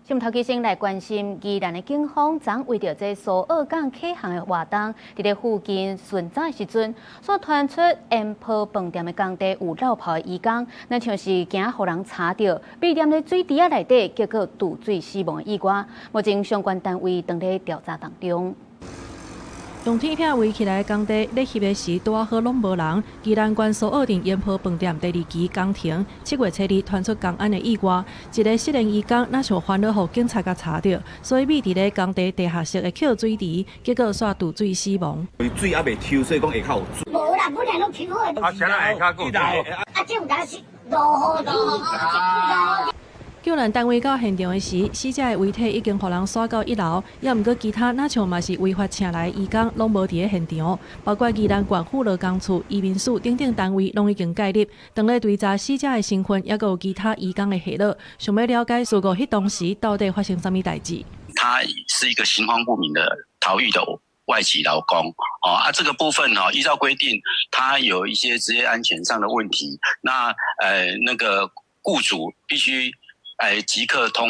新聞頭先來關心宜蘭的警方，昨為著這蘇澳港啟航的活動，佇咧附近巡查的時陣，煞傳出延坡飯店的工地有漏炮的移工，若像是驚予人查著，避踮咧水池仔內底，結果墜水死亡的意外。目前相關單位正咧調查當中。用鐵片圍起來的工地，咧翕的時拄仔好攏無人。宜蘭縣蘇澳鎮延坡飯店第二期工程，7月初二傳出工安的意外，一个失聯移工若像煩惱予警察共查著，所以覕佇咧工地地下室的抾水池，結果煞墜水死亡。水猶未抽，所以講下跤有水。無啦，本來攏抽好。啊，啥人下跤閣有？啊，這有當時落雨天。救援單位到現場的時，死者的遺體已經予人徙到一樓，猶毋過其他若像嘛是違法請來的移工，攏無佇咧現場，包括宜蘭縣婦勞工處、移民署等等單位，攏已經介入，當咧追查死者的身份，猶閣有其他移工的下落，想欲了解事故彼當時到底發生啥物代誌。他是一個行蹤不明的逃逸的外籍勞工，哦啊，這個部分哦，依照規定，他有一些職業安全上的問題，那那個僱主必須即刻通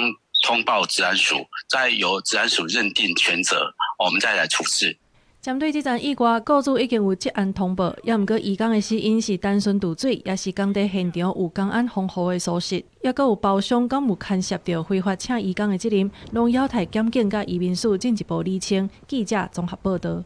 報職安署，再由職安署認定權責，我們再來處置。針對這樁意外，雇主已經有職安通報，猶毋過移工的死因是單純墜水，抑是工地現場有工安防護的疏失，猶閣有包廂敢有牽涉著非法請移工的責任，攏有待檢警佮移民署進一步釐清。記者綜合報導。